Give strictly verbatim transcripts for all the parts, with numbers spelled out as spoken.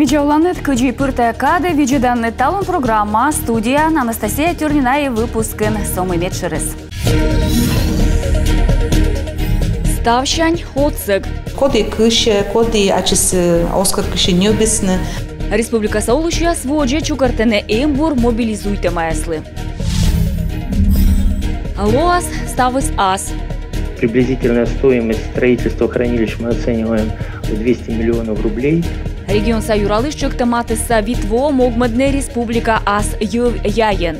Видза оланныд, кыдзи пыр тайӧ кадӧ видзӧданныд «Талун» программа. Студияын Анастасия Тюрнина. И выпускын со мый медшӧрыс. Ставсянь отсӧг. Коді кысьӧ, коді ачыс, э, оз кӧ кысь, ньӧбисны. Республикаса олысьяс водзӧ чукӧртӧны эмбур мобилизуйтӧмаяслы. Лоас ставыс ас. Приблизительная стоимость строительства хранилищ мы оцениваем в двести миллионов рублей. Регионса юралысь чӧктӧ матысса вит во могмӧдны республика ас йӧв яйӧн.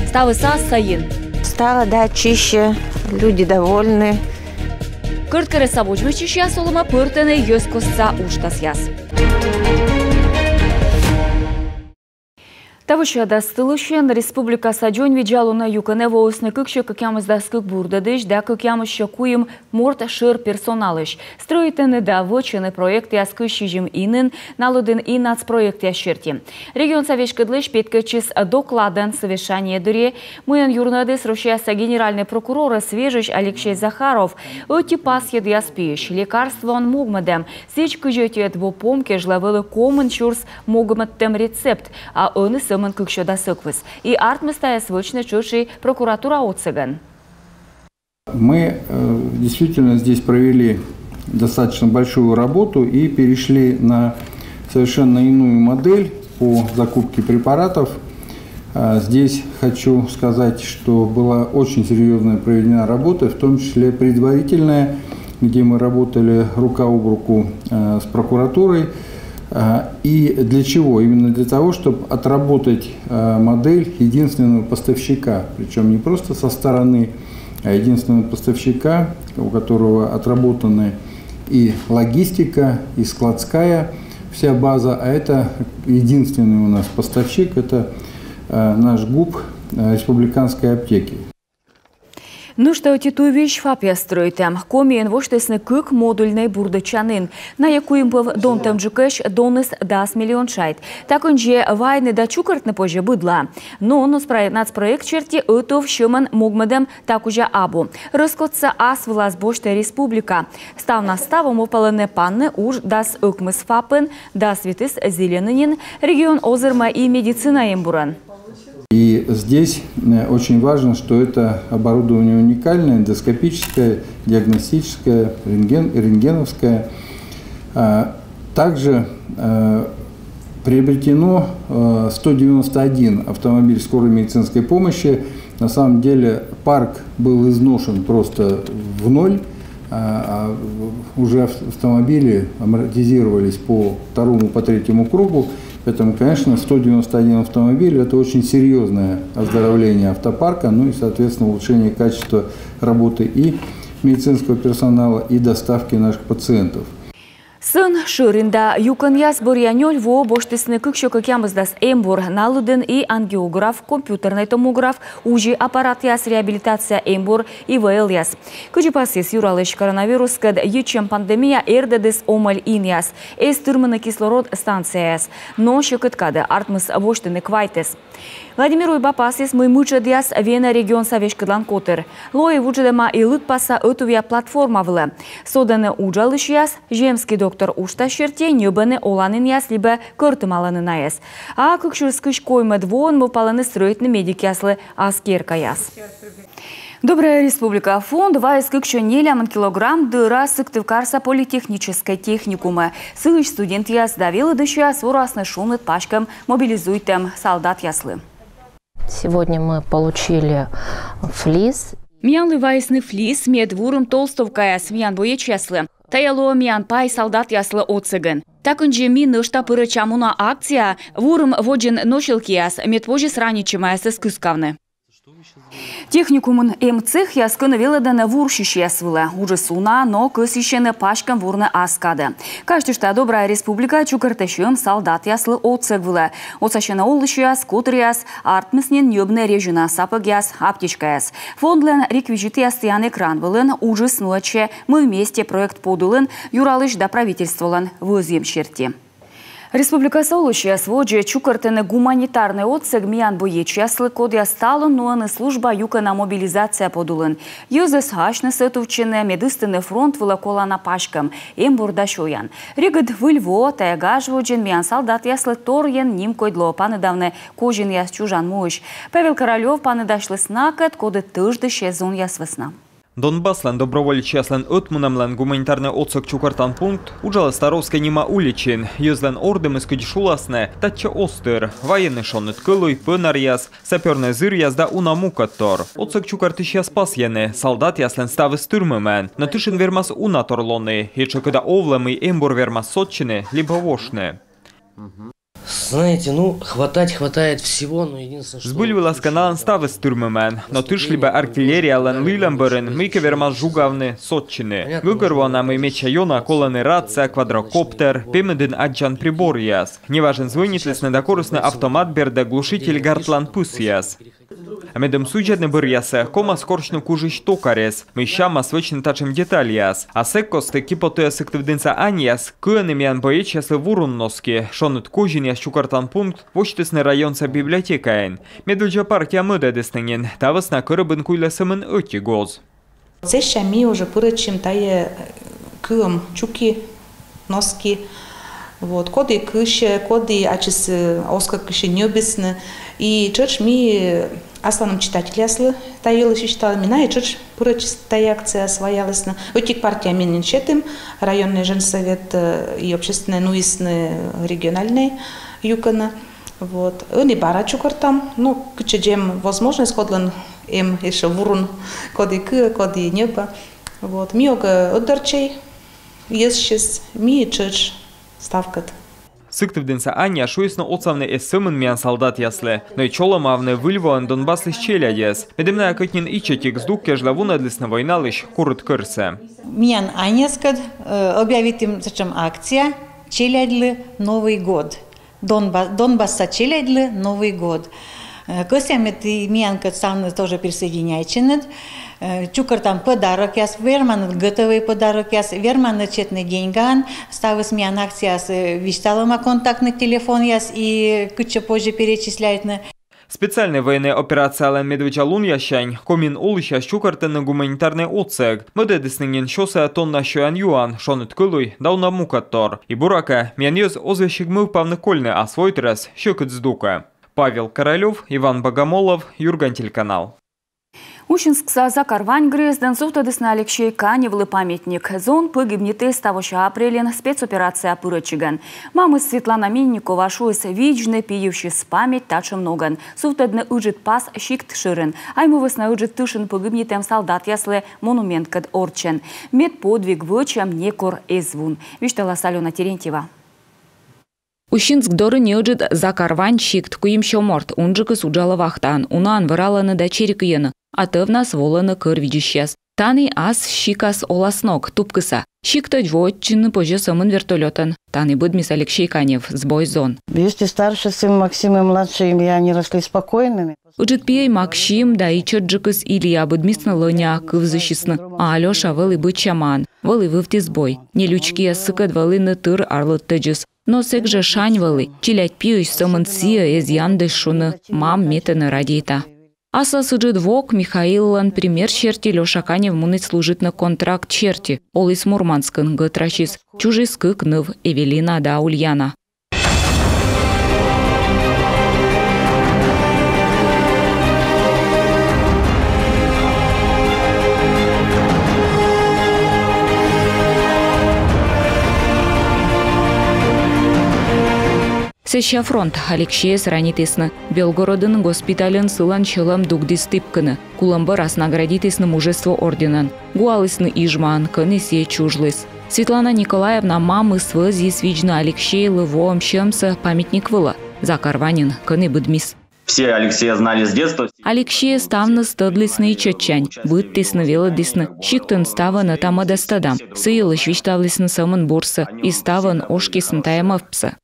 Ставыс ас сайын. Стало, да, чище, люди довольны. Кӧрткерӧсса водзмӧстчысьяс олӧмӧ пӧртӧны йӧзкостса уджтасъяс. Таво сё дас тӧлысьӧн республикаса дзоньвидзалун юкӧнӧ воисны кыксё кӧкъямысдас кык бурдӧдысь да кӧкъямыссё куим морт шӧр персоналысь. Стрӧитӧны да вӧчӧны проектъяс кызь сизим инын на лыдын и нацпроектъяс серти. Регионса веськӧдлысь петкӧдчис докладӧн совещание дырйи, мыйӧн юрнуӧдіс Россияса генеральнӧй прокурорӧс вежысь Алексей Захаров. Ӧти пасйӧдъяс пиысь — лекарствоӧн могмӧдӧм. Сідз, кызь ӧтиӧд во пом кежлӧ вӧлі комын сюрс могмӧдтӧм рецепт, а ӧні сӧмын кыксё дас ӧкмыс. И артмис тайӧс вӧчны тшӧтш и прокуратура отсӧгӧн. Мы, э, действительно здесь провели достаточно большую работу и перешли на совершенно иную модель по закупке препаратов. А, здесь хочу сказать, что была очень серьёзная проведена работа, в том числе предварительная, где мы работали рука об руку, э, с прокуратурой. А, и для чего? Именно для того, чтобы отработать, э, модель единственного поставщика, причём не просто со стороны, а единственного поставщика, у которого отработаны и логистика, и складская вся база, а это единственный у нас поставщик, это, э, наш ГУП, э, республиканской аптеки. Нӧшта ӧти туйвизь — ФАПъяс стрӧитӧм. Комиын восьтісны кык модульнӧй бурдӧдчанін. Найӧ куим пӧв донтӧмджыкӧсь, доныс дас миллион шайт. Та кындзи вайны да чукӧртны позьӧ быдлаӧ. Но нацпроект серти ӧтув сьӧмӧн могмӧдӧм та кузя абу. Рӧскодсӧ ас вылас босьтӧ республика. Ставнас таво мӧвпалӧны панны удж дас ӧкмыс ФАП-ын, дас витыс Зеленынын. Регион озырмӧ и медицина эмбурӧн. И здесь, э, очень важно, что это оборудование уникальное, эндоскопическое, диагностическое, рентген-, рентгеновское. А, также, э, приобретено, э, сто девяносто один автомобиль скорой медицинской помощи. На самом деле парк был изношен просто в ноль. А, а, уже ав-, автомобили амортизировались по второму, по третьему кругу. Поэтому, конечно, сто девяносто один автомобиль — это очень серьёзное оздоровление автопарка, ну и, соответственно, улучшение качества работы и медицинского персонала, и доставки наших пациентов. Сэн шӧрин да юкӧнъяс бӧръя нёль во босьтісны кыксё кӧкъямысдас эмбур, на лыдын и ангиограф, компьютернӧй томограф, УЗИ аппаратъяс, реабилитация эмбур, ИВЛ-яс. Кыдзи пасйис юралысь, коронавирускӧд йитчӧм пандемия эрдӧдіс омӧль инъяс. Эз тырмыны кислород станцияяс. Но сьӧкыд кадӧ артмис восьтыны квайтӧс. Владимир Уйба пасйис, мый мытшӧдъяс венӧ регионса веськӧдлан котыр. Лои вуджӧдӧма и лыдпаса ӧтувъя платформа вылӧ. Содӧны уджалысьяс, «Земский доктор» уджтас серти ньӧбӧны оланінъяс либӧ кӧртымалӧны найӧс. А кык сюрс кызь коймӧд воын мӧвпалӧны стрӧитны медикъяслы ас керкаяс. «Добрая республика» фонд вайис кыксё нелямын килограмм дӧра Сыктывкарса политехническӧй техникумӧ. Сыысь студентъяс да велӧдысьяс вурасны шоныд паськӧм мобилизуйтӧм салдатъяслы. Сегодня мы получили флис. Миянлы вайисны флис, мед вурим толстовкаяс миян боечьяслы. Тайӧ лоӧ миян пай салдатъяслы отсӧгӧн. Та кындзи ми нӧшта пырӧдчам уна акцияӧ, вурим водзын носилкияс, мед позис ранитчӧмаясӧс кыскавны. Техникумын эм цехъяс, кӧні велӧдӧны вурсьысьяс вылӧ. Уджыс уна, но кӧсйысьӧны паськӧм вурны ас кадӧ. Казьтышта, «Добрая республика» чукӧртӧ сьӧм салдатъяслы отсӧг вылӧ. Отсасьӧны олысьяс, котыръяс, артмис нин ньӧбны резина сапӧгъяс, аптечкаяс. Фондлӧн реквизитъяс тіян экран вылын. Уджыс нуӧдсьӧ «Мы вместе» проект подулын, юралысь да правительстволӧн вӧзйӧм серти. Республикаса олысьяс водзӧ чукӧртӧны гуманитарнӧй отсӧг миян боечьяслы, кодъяс талун нуӧны служба юкӧна мобилизация подулын. Йӧзӧс асьныс ӧтувтчӧны, мед ыстыны фронт вылӧ колана паськӧм, эмбур да сёян. Регыд Выль во, тайӧ гаж водзын миян салдатъяслы торйӧн нимкодь лоӧ паныдавны козинъяс чужан муысь. Павел Королёв паныдасьліс накӧд, коді тӧждысьӧ зонъяс вӧсна. Донбасслӧн доброволечьяслӧн ӧтмунӧмлӧн гуманитарнӧй отсӧг чукӧртан пункт уджалӧ Старовскӧй нима уличын. Йӧзлӧн ордымыс, кыдз шуласны, татчӧ оз тыр. Вайӧны шоныд кӧлуй, пӧнаръяс, сапёрнӧй зыръяс да уна мукӧдтор. Отсӧг чукӧртысьяс пасйӧны: салдатъяслӧн ставыс тырмымӧн, но тышын вермас уна тор лоны, ещӧ кӧ да овлӧ, мый эмбур вермас сотчыны либӧ вошны. Знаете, ну, хватать хватает всего, но единственное, что... Збыль вылас кӧ, налӧн ставыс тырмымӧн, но тыш либӧ артиллериялӧн лыйлӧм бӧрын мыйкӧ вермас жугавны, сотчыны. Гӧгӧрвоана, мый медся ёна колӧны рация, квадрокоптер, пемыдын аддзан приборъяс. Неважӧн звӧнитлісны да корисны автомат бердӧ глушитель гартлан пысъяс. А медым судзӧдны бӧръяссӧ, ковмас корсьны кужысь токарӧс, мый сямас вӧчны татшӧм детальяс. А сэк кості киподтуя сыктывдінса аньяс кыӧны миян боечьяслы вурун носки. Шоныд козинъяс чукӧртан пункт восьтісны районса библиотекаын. Медводдза партия мӧдӧдісны нин, та вӧсна кӧрӧбын куйлӧ сӧмын ӧти гоз. Сэсся ми уже пырӧдчим тайӧ, э, кыӧм чуки, носки. Вот. Коді кысьӧ, коді ачыс, э, оз кӧ кысь, ньӧбисны. И тшӧтш ми асланым читательяслы та йылысь висьталім, найӧ тшӧтш пырӧдчисны тайӧ акцияас, ваялісны. Ӧтик партия ми нин сетім, районнӧй женсовет, э, и общественнӧй нуисны региональнӧй юкӧнӧ. Вот. Ӧні бара чукӧртам. Ну, кытчӧдз эм возможность, кодлӧн эм ещӧ вурун, коді кыӧ, коді ньӧбӧ. Вот. Ми огӧ ӧтдортчӧй йӧзысь, ми тшӧтш ставкӧд. Сыктывдінса аньяс шуисны отсавны эз сӧмын миян салдатъяслы, но и чолӧмавны Выль воӧн Донбасслысь челядьӧс. Медым найӧ кӧть нин ичӧтик здук кежлӧ вунӧдлісны войналысь курыд кӧрсӧ. Миян аньяскӧд, э, объявитім сэтшӧм акция «Челядьлы Новый год». Донба-, Донбасса челядьлы Новый год. Э, кӧсъям, мед и миянкӧд ставныс тоже присоединяйтчинныд. Э, чукӧртам подарокъяс, верманныд готовӧй подарокъяс, верманныд сетны деньгаӧн. Ставыс миян акцияас, э, висьталӧма, контактнӧй телефонъяс и кытчӧ позьӧ перечисляйтны. Специальнӧй военнӧй операциялӧн медводдза лунъяссянь Комиын олысьяс чукӧртӧны гуманитарнӧй отсӧг. Мӧдӧдісны нин сё сайӧ тонна сёян-юан, шоныд кӧлуй да уна мукӧдтор. И, буракӧ, миян йӧз оз весиг мӧвпавны кольны ас войтырӧс сьӧкыд здукӧ. Павел Королёв, Иван Богомолов, «Юрган» телеканал. Усинскса Закарвань грездын сувтӧдісны Алексей Каневлы памятник. Зон пӧгибнитіс тавося апрельын спецоперацияӧ пырӧдчигӧн. Мамыс Светлана Минникова шуис видзны пи йывсьыс память татшӧм ногӧн, сувтӧдны ыджыд пас сикт шӧрын. Айму вӧсна ыджыд тышын пӧгибнитӧм салдатъяслы монументкӧд орччӧн. Мед подвиг вӧчӧм некор эз вун, висьталас Алёна Терентьева. Усинск дорын неыджыд Закарвань сикт, куимсё морт. Унджыкыс уджалӧ вахтаын. Унаӧн вӧралӧны да чери кыйӧны, а тӧвнас волӧны кӧр видзысьяс. Тані ас сикас оласног, тупкыса. Сиктӧдз воӧдчыны позьӧ сӧмын вертолётӧн. Тані быдмис Алексей Канев, збой зон. Если старший сын Максим и младший Илья, они росли спокойными. Ыджыд пиӧй Максим да ичӧтджыкыс Илья быдмисны лӧня, кывзысисны, а Алёша вӧлі быдсямаӧн, вӧлі вывті збой. Нелючкияс сыкӧд вӧліны тыр арлыдтӧдзыс. Но сэк жӧ шань вӧлі, челядь пиысь сӧмын сійӧ эз яндысь шуны: «Мам, ме тэнӧ радейта». Аслас ыджыд вок Михаиллӧн пример серти Лёша Канев муніс служитны контракт серти, оліс Мурманскын, гӧтрасис. Чужис кык ныв: Эвелина да Ульяна. Сэсся фронт. Алексейӧс ранитісны. Белгородын госпитальын сылӧн сьӧлӧм дугдіс тіпкыны. Кулӧм бӧрас наградитісны Мужество орденӧн. Гуалісны Ижмаын, кӧні сійӧ чужліс. Светлана Николаевна мамыс вӧзйис видзны Алексейлы воӧм сьӧмсӧ памятник вылӧ Закарваньын, кӧні быдмис. Все Алексея знали с детства. Алексея ставныс тӧдлісны ичӧтсянь, быдтісны, велӧдісны, сиктын ставӧн ӧта-мӧдӧс тӧдам. Сы йылысь висьтавлісны сӧмын бурсӧ и ставӧн ошкисны тайӧ мӧвпсӧ.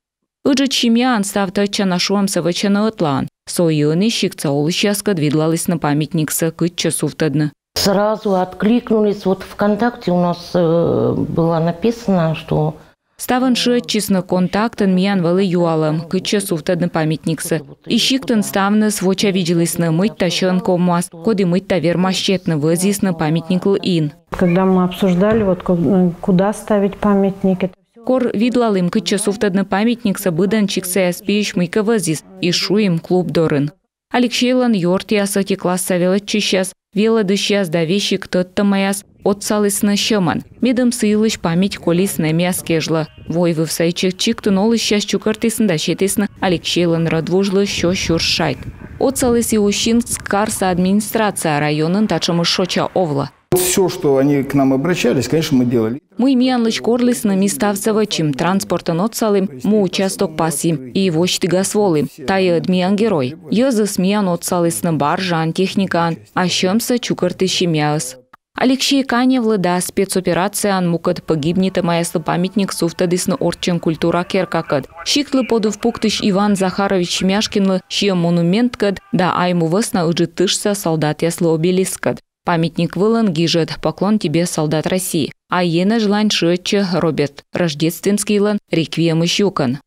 Ыджыд семьяын став тӧдчана шуӧмсӧ вӧчӧны ӧтлаын. Со и ӧні сиктса олысьяскӧд видлалісны памятниксӧ, кытчӧ сувтӧдны. Сразу откликнулись. Вот ВКонтакте у нас, э, было написано, что... Ставӧн шыӧдчисны, контактын миян вӧлі юалӧм, кытчӧ сувтӧдны памятниксӧ. И сиктын ставныс вочавидзлісны, мыйта сьӧн ковмас, коді мыйта вермас сетны, вӧзйисны памятниклы ин. Когда мы обсуждали, вот ку-, куда ставить памятник, это Кор видлалім, кытчӧ сувтӧдны памятниксӧ, быдӧн сиктсаяс пиысь мыйкӧ вӧзйис, и шуим клуб дорын. Алексейлӧн ёртъяс, ӧти класса велӧдчысьяс, велӧдысьяс да весиг тӧдтӧмаяс отсалісны сьӧмӧн, медым сы йылысь память коліс нэмъяс кежлӧ. Войвывса ичӧт сиктын олысьяс чукӧртісны да сетісны Алексейлӧн рӧдвужлы сё сюрс шайт. Отсаліс и Усинск карса администрация, районын татшӧмыс шоча овлӧ. Все, что они к нам обращались, конечно, мы делали. Мый миянлысь корлісны, ми ставсӧ вӧчим, транспортӧн отсалім, му участок пасйим и восьтігас волім. Тайӧ ӧд миян герой. Йӧзыс миян отсалісны баржаӧн, техникаӧн, а сьӧмсӧ чукӧртісны семьяыс. Алексей Каневлы да спецоперацияын мукӧд погибнитӧмаяслы памятник сувтӧдісны орччӧн культура керкакӧд. Сиктлы подув пуктысь Иван Захарович Семяшкинлы сиӧм монументкӧд да Айму вӧсна Ыджыд тышса солдатъяслы обелискӧд. Памятник вылын гижӧд «Поклон тебе, солдат России», а енэжлань шыӧдчӧ Роберт Рождественскийлӧн «Реквиемысь» юкӧн.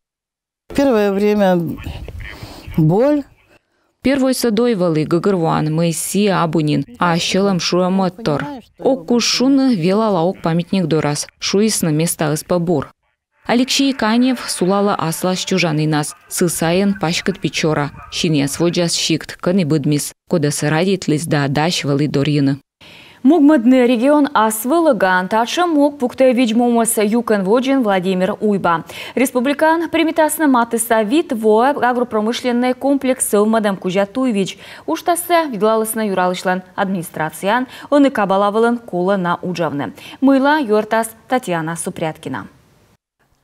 Первое время боль. Первойсӧ дой вӧлі, гӧгӧрвоан, мый сійӧ абу нин, а сьӧлӧм шуӧ мӧдтор. Ог куж шуны, велала ог памятник дорас, шуисны, местаыс пӧ бур. Алексей Канев сулалӧ аслас чужанінас. Сы сайын паськыд Печора, синъяс водзас сикт, кӧні быдмис, кодӧс радейтліс да дась вӧлі дорйыны. Могмӧдны регион ас вӧлӧгаӧн — татшӧм мог пуктӧ Видз-му овмӧс юкӧн водзын Владимир Уйба. Республикаын примитасны матысса вит во агропромышленнӧй комплекс сӧвмӧдӧм кузя туйвизь. Уджтассӧ видлалісны Юралысьлӧн администрацияын. Ӧні кабала вылын колӧ на уджавны. Мыйла, юӧртас Татьяна Супрядкина.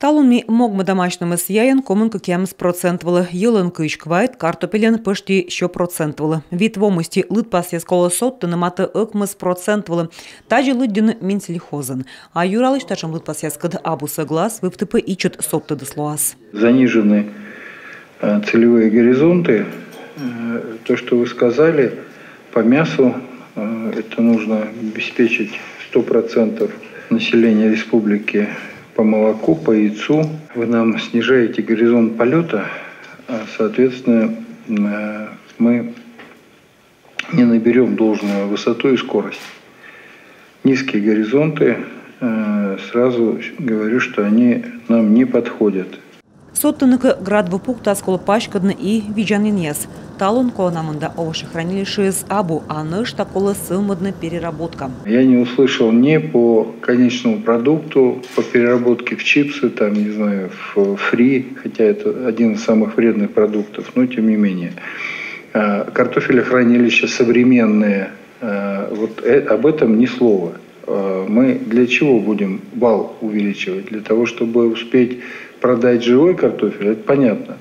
Талун ми могмӧдам асьнымӧс яйӧн комын кӧкъямыс процент вылӧ, йӧлӧн кызь квайт, картопельӧн пӧшти сё процент вылӧ. Вит во мысти лыдпасъяс колӧ содтыны матӧ ӧкмыс процент вылӧ. Тадзи лыддьӧны Минсельхозын. А Юралысь татшӧм лыдпасъяскӧд абу сӧглас, вывті пӧ ичӧт содтӧдыс лоас. Занижены э, целевые горизонты. Э, то, что вы сказали, по мясу, э, это нужно обеспечить сто процентов населения республики по молоку, по яйцу. Вы нам снижаете горизонт полета, а, соответственно, э, мы не наберем должную высоту и скорость. Низкие горизонты, э, сразу говорю, что они нам не подходят. Содтыны кӧ град во пуктас, колӧ паськӧдны и видзанінъяс. Талун колана мында овощехранилищеыс абу, а нӧшта колӧ сӧвмӧдны переработка. Я не услышал ни по конечному продукту, по переработке в чипсы, там, не знаю, в фри, хотя это один из самых вредных продуктов, но тем не менее. А, картофелехранилища современные, а, вот, э, об этом ни слова. А, мы для чего будем вал увеличивать? Для того, чтобы успеть продать живой картофель, это понятно.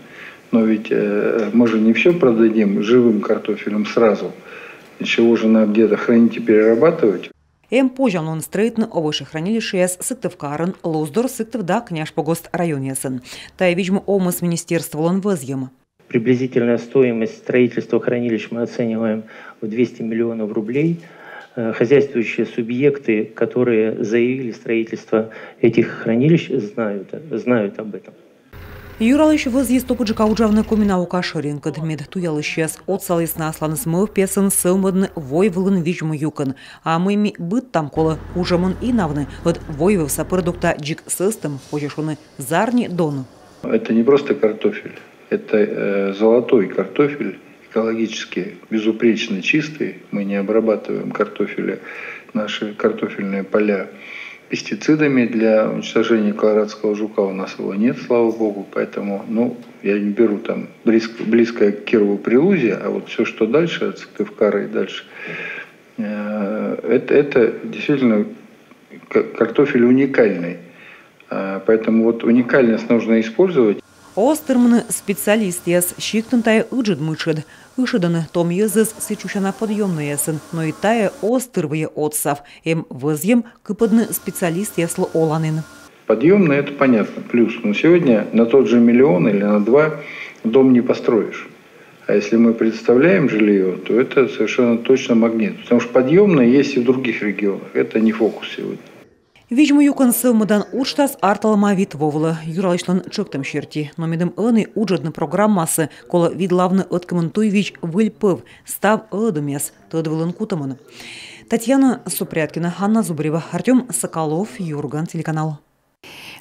Но ведь, э, мы же не все продадим живым картофелем сразу. Для чего же нам где-то хранить и перерабатывать? Эм позянлун стрӧитны овощехранилищеяс Сыктывкарын, Луздор, Сыктыв да Княжпогост районъясын. Тайӧ Видз-му овмӧс министерстволӧн вӧзйӧм. Приблизительная стоимость строительства хранилищ мы оцениваем в двести миллионов рублей. Э, хозяйствующие субъекты, которые заявили строительство этих хранилищ, знают, знают об этом. Юралысь вӧзйис топыдджыка уджавны Коми наука шӧринкӧд, мед туялысьяс отсалісны асланыс мӧвпъясӧн сӧвмӧдны войвылын Видз-му юкӧн. А мый ми быдтам, колӧ кужӧмӧн инавны, ӧд войвывса пӧрӧдукта дзик сӧстӧм, позьӧ шуны, зарни дон. Это не просто картофель, это, э, золотой картофель, экологически безупречно чистый. Мы не обрабатываем картофели, наши картофельные поля пестицидами для уничтожения колорадского жука. У нас его нет, слава богу, поэтому, ну, я не беру там близко, близкое к Кирову Прилузье, а вот все, что дальше, от Сыктывкара и дальше, э, это, это действительно ка-, картофель уникальный. Э, поэтому вот уникальность нужно использовать. Оз тырмыны специалистъяс, сиктын тайӧ ыджыд мытшӧд. Ышӧдӧны том йӧзӧс сідз шусяна подъёмнӧйясӧн, но и тайӧ оз тыр вӧйӧ отсав. Эм вӧзйӧм кыпӧдны специалистъяслы оланін. Подъёмные, это понятно, плюс. Но сегодня на тот же миллион или на два дом не построишь. А если мы предоставляем жилье, то это совершенно точно магнит. Потому что подъёмные есть и в других регионах. Это не фокус сегодня. Видз-му юкӧн сӧвмӧдан уджтас арталӧма вит во вылӧ юралысьлӧн тшӧктӧм серти. Но медым ӧні уджӧдны программасӧ, колӧ видлавны ӧткымын туйвизь выль пӧв, став ӧлӧдӧмъяс тӧд вылын кутӧмӧн. Татьяна Супряткина, Анна Зубарева, Артём Соколов, «Юрган» телеканал.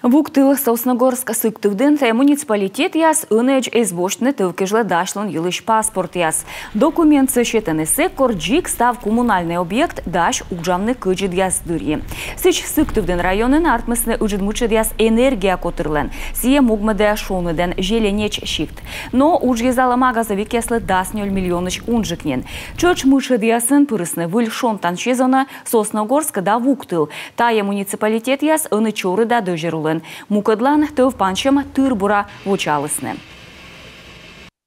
Вуктыл, Сосногорск, Сыктывдін — тайӧ муниципалитетъяс ӧнӧдз эз босьтны тӧв кежлӧ дасьлун йылысь паспортъяс. Документсӧ сетӧны сэк, кор дзик став коммунальнӧй объект дась уджавны кӧдзыдъяс дырйи. Сідз, Сыктывдін районын артмисны ыджыд мытшӧдъяс энергия котырлӧн. Сійӧ могмӧдӧ шоныдӧн «Зеленеч» сикт. Но уджйӧзалӧма газовикъяслы дас нёль миллионысь унджык нин. Тшӧтш мытшӧдъясын пырисны выль шонтан сезонӧ Сосногорск да Вуктыл. Тайӧ муниципалитетъяс ӧні чорыда дӧзьӧр улын. Мукӧдлань тӧв пансьӧм тыр-бура вочаалісны.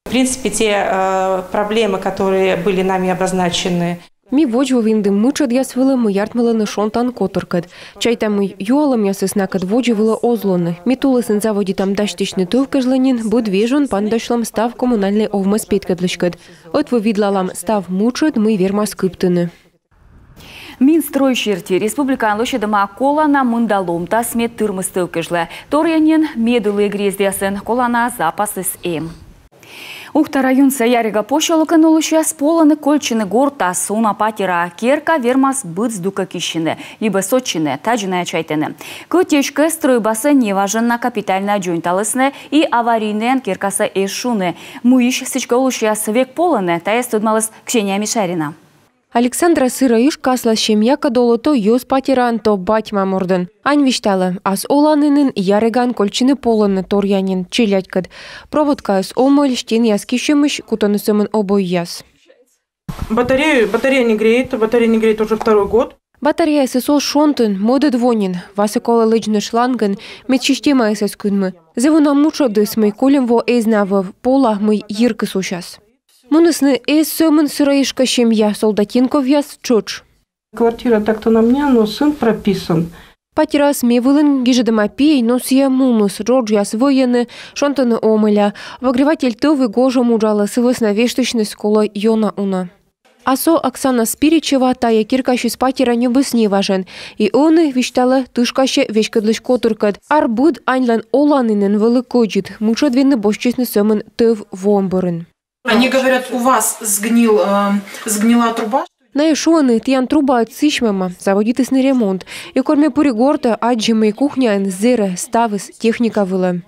В принципе, те, э, проблемы, которые были нами обозначены. Ми водзвыв индім мытшӧдъяс вылӧ, мый артмылӧны шонтан котыркӧд. Чайтам, мый юалӧмъясыс накӧд водзӧ вылӧ оз лоны. Ми тулысын заводитам дасьтысьны тӧв кежлӧ нин, быд вежон паныдасьлам став коммунальнӧй овмӧс петкӧдлыськӧд. Ӧтвыв видлалам став мытшӧд, мый вермас кыптыны. Минстрой серти, республикаын лӧсьӧдӧма колана мында ломтас мед тырмис тӧв кежлӧ. Торъя нин медылі грездъясын колана запасыс эм. Ухта районса Ярега посёлокын олысьяс полӧны кольччыны гортас уна патераа. Керка вермас быд здукӧ киссьыны либӧ сотчыны, тадзи найӧ чайтӧны. Кӧть эськӧ стрӧйбасӧ неважӧн на капитальнӧя дзоньталісны и аварийнӧйӧн керкасӧ эз шуны. Мыйысь сідзкӧ олысьяс век полӧны, тайӧс тӧдмаліс Ксения Мишарина. Александра сырӧ ышкас аслас семьякӧд олӧ то йӧз патераын, то бать-мам ордын. Ань висьталӧ, ас оланінын Ярегаын кольччыны полӧны торъя нин челядькӧд. Проводкаыс омӧль, стенъяс киссьӧмысь кутӧны сӧмын обойяс. Батарею, батарея не греет, батарея не греет уже второй год. Батареяыс оз шонтыны мӧдӧд во нин, васӧ колӧ лэдзны шлангӧн, мед системаыс эз кынмы. Зэв уна мытшӧдыс, мый кольӧм во эз на вӧв, пола, мый йиркыс усяс. Мунісны эз сӧмын сырӧ ышкӧ семья, Солдатенковъяс тшӧтш. Квартира так-то на мне, но сын прописан. Патераыс ме вылын, гижӧдӧма пиӧй, но сійӧ муніс, джоджъяс вӧйӧны, шонтӧны омӧля. Обогреватель тӧв и гожӧм уджалӧ, сы вӧсна вештысьныс колӧ ёна уна. А со Оксана Спиричева тайӧ керкасьыс патера ньӧбис неважӧн. И ӧні, висьталӧ, тышкасьӧ веськӧдлысь котыркӧд. Ар быд аньлӧн оланінын вӧлі кӧдзыд, мытшӧд венны босьтчисны сӧмын тӧв воӧм бӧрын. Они говорят, у вас сгнил, э, сгнила труба. Найӧ шуӧны, тіян трубаыд сісьмӧма, заводитісны ремонт. И кор ме пыри гортӧ, аддзи, мый кухняын зэрӧ, ставыс техника вылӧ.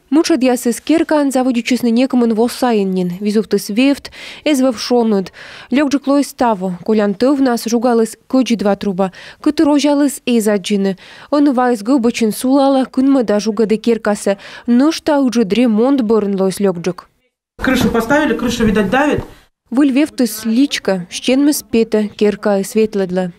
Мытшӧдъясыс керкаын заводитчисны некымын во сайын нин, визувтіс вевт, эз вӧв шоныд. Лёкджык лоис таво, колян тӧвнас жугаліс кӧдзыд ва труба, кыті розяліс, эз аддзыны. Ӧні ваыс гӧбӧчын сулалӧ, кынмӧ да жугӧдӧ керкасӧ. Нӧшта ыджыд ремонт бӧрын лоис лёкджык. Крышу поставили, крыша, видать, давит. Выль вевтыс личкӧ, стенмыс петӧ, керкаыс ветлӧдлӧ.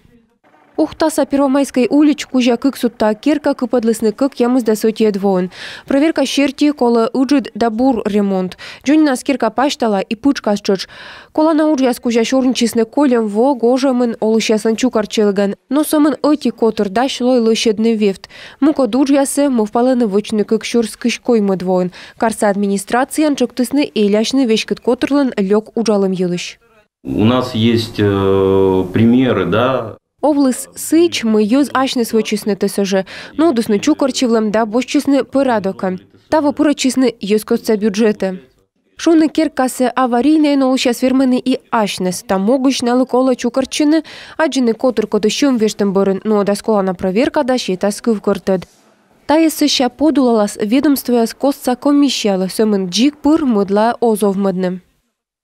Ухтаса Первомайскӧй улич кузя кык судта керка кыпӧдлісны кӧкъямысдас ӧтиӧд воын. Прӧверка серти колӧ ыджыд да бур ремонт. Дзоньнас керка пасьтала и пытшкас тшӧтш. Колана уджъяс кузя сёрнитчисны кольӧм во гожӧмын олысьяслӧн чукӧртчылігӧн. Но сӧмын ӧти котыр дась лои лӧсьӧдны вевт. Мукӧд уджъяссӧ мӧвпалӧны вӧчны кык сюрс кызь коймӧд воын. Карса администрацияын тшӧктісны элясьны веськыд котырлӧн лёк уджалӧм йылысь. У нас есть, э, примеры, да. Овліс сідз, мый йӧз асьныс вӧчисны тэ сӧжӧ, нуӧдісны чукӧртчывлӧм да босьтчисны пӧрадокӧ. Таво пырӧдчисны йӧзкостса бюджетӧ. Шуны керкасӧ аварийнӧйӧн олысьяс вермӧны и асьныс. Та могысь налы колӧ чукӧртчыны, аддзыны котыр, коді сьӧм вештӧм бӧрын нуӧдас колана прӧверка да сетас кывкӧртӧд. Тайӧ сэсся подулалас ведомствояс костса комиссиялы, сӧмын дзик пыр мӧдлаӧ оз овмӧдны.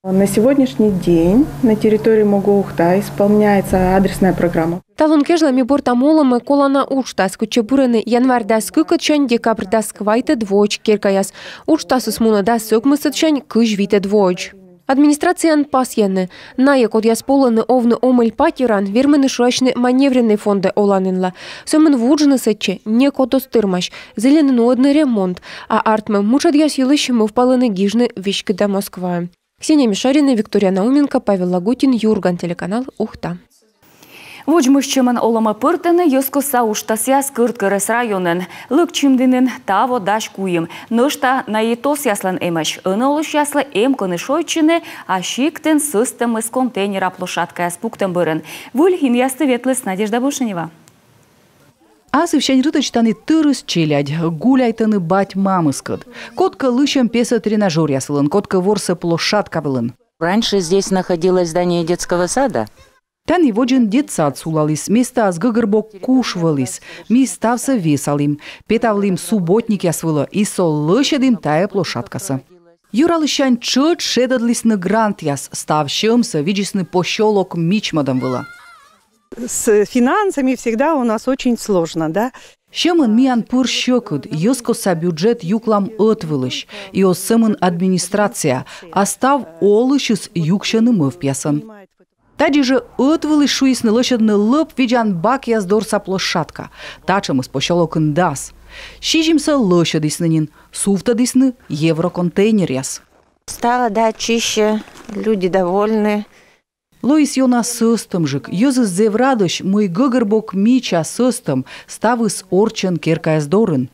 На сегодняшний день на территории МОГО Ухта исполняется адресная программа. Талун кежлӧ ми пӧртам олӧмӧ колана уджтас, кытчӧ пырӧны январь дас кыкӧдсянь декабрь дас квайтӧд воӧдз керкаяс. Уджтасыс мунӧ дас ӧкмысӧдсянь кызь витӧд воӧдз. Администрацияын пасйӧны, найӧ, кодъяс полӧны овны омӧль патераын, вермӧны шыасьны маневреннӧй фондӧ оланінла. Сӧмын вуджны сэтчӧ некод оз тэрмась, зільӧны нуӧдны ремонт, а артмӧм мытшӧдъяс йылысь мӧвпалӧны гижны веськыда Москваӧ. Ксения Мишарина, Виктория Науменко, Павел Лагутин, «Юрган» телеканал, Ухта. Водзмӧстчӧмӧн олӧмӧ пӧртӧны йӧзкостса уджтасъяс Кӧрткерӧс районын. Лӧкчимдінын таво дась куим. Нӧшта наитосъяслӧн эмӧсь. Ӧні олысьяслы эм кӧні шойччыны, а сиктын сӧстӧмыс контейнера площадкаяс пуктӧм бӧрын. Выль инъясті ветліс Надежда Бушенева. Асывсянь рытӧдз тані тырыс челядь гуляйтӧны бать-мамыскӧд. Кодкӧ лысьӧм песӧ тренажёръяс вылын, кодкӧ ворсӧ площадка вылын. Раньше здесь находилось здание детского сада. Тані водзын детсад сулаліс, местаас гӧгӧрбок куш вӧліс. Ми ставсӧ весалім, петавлім субботникъяс вылӧ и со лӧсьӧдім тайӧ площадкасӧ. Юралысьсянь тшӧтш шедӧдлісны грантъяс, став сьӧмсӧ видзисны посёлок мичмӧдӧм вылӧ. С финансами всегда у нас очень сложно, да? Сьӧмӧн миян пыр сьӧкыд, йӧзкостса бюджет юклам ӧтвылысь, и оз сӧмын администрация, а став олысьыс юксьӧны мӧвпъясӧн. Тадзи жӧ ӧтвылысь шуисны лӧсьӧдны лӧп видзан бакъяс дорса площадка. Татшӧмыс посёлокын дас. Сизимсӧ лӧсьӧдісны нин, сувтӧдісны евроконтейнеръяс. Стало, да, чище, люди довольны. Лоис ёна сӧстӧмджык, йӧзыс зэв радӧсь, мый гӧгӧрбок мича сӧстӧм, ставыс орччӧн керкаяс дорын.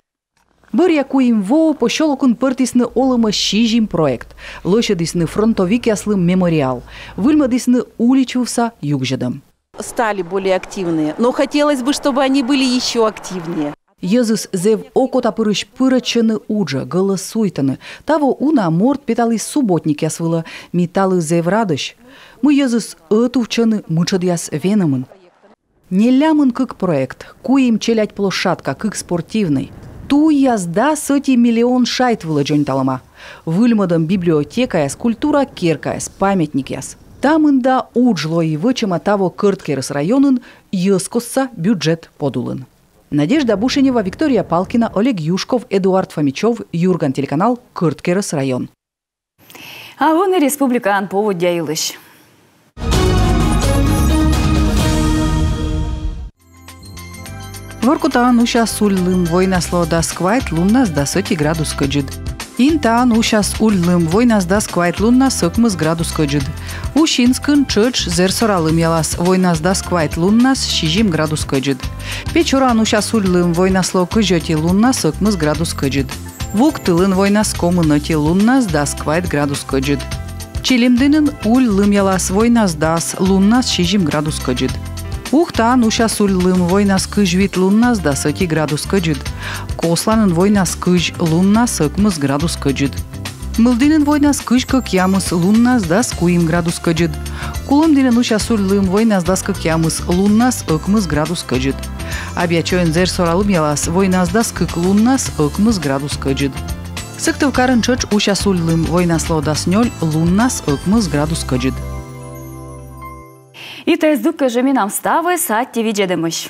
Бӧръя куим воӧ посёлокын пӧртісны олӧмӧ сизим проект. Лӧсьӧдісны фронтовикъяслы мемориал. Выльмӧдісны улич вывса югзьӧдӧм. Стали более активные, но хотелось бы, чтобы они были ещё активнее. Йӧзыс зэв окотапырысь пырӧдчӧны уджӧ, гӧлӧсуйтӧны. Таво уна морт петаліс субботникъяс вылӧ, ми талы зэв радӧсь. Мый йӧзыс ӧтувтчӧны мытшӧдъяс венӧмын. Нелямын кык проект, куим челядь площадка, кык спортивнӧй. Туйяс дас ӧти миллион шайт вылӧ дзоньталӧма. Выльмӧдӧм библиотекаяс, культура керкаяс, памятникъяс. Та мында удж лои вӧчӧма таво Кӧрткерӧс районын йӧзкостса бюджет подулын. Надежда Бушенева, Виктория Палкина, Олег Юшков, Эдуард Фомичёв, Юрган телеканал, Кӧрткерӧс район. А ӧні республикаын поводдя йылысь. Воркутаын усяс уль лым, войнас лоӧ дас квайт, луннас дас ӧти градус кӧдзыд. Интаын усяс уль лым, войнас дас квайт, луннас ӧкмыс градус кӧдзыд. Усинскын тшӧтш зэрсора лымъялас, войнас дас квайт, луннас сизим градус кӧдзыд. Печораын усяс уль лым, войнас лоӧ кызь ӧти, луннас ӧкмыс градус кӧдзыд. Вуктылын войнас комын ӧти, луннас дас квайт градус кӧдзыд. Чилимдінын уль лымъялас, войнас дас, луннас сизим градус кӧдзыд. Ухтаын усяс уль лым, войнас кызь вит, луннас дас ӧти градус кӧдзыд. Косланын войнас кызь, луннас ӧкмыс градус кӧдзыд. Мылдінын войнас кызь кӧкъямыс, луннас дас куим градус кӧдзыд. Кулӧмдінын усяс уль лым, войнас дас кӧкъямыс, луннас ӧкмыс градус кӧдзыд. Абъячойын зэрсора лымъялас, войнас дас кык, луннас ӧкмыс градус кӧдзыд. Сыктывкарын тшӧтш усяс уль лым, войнас лоӧ дас нёль, луннас ӧкмыс градус кӧдзыд. И тайӧ здук кежлӧ менам ставыс, аттьӧ видзӧдӧмысь.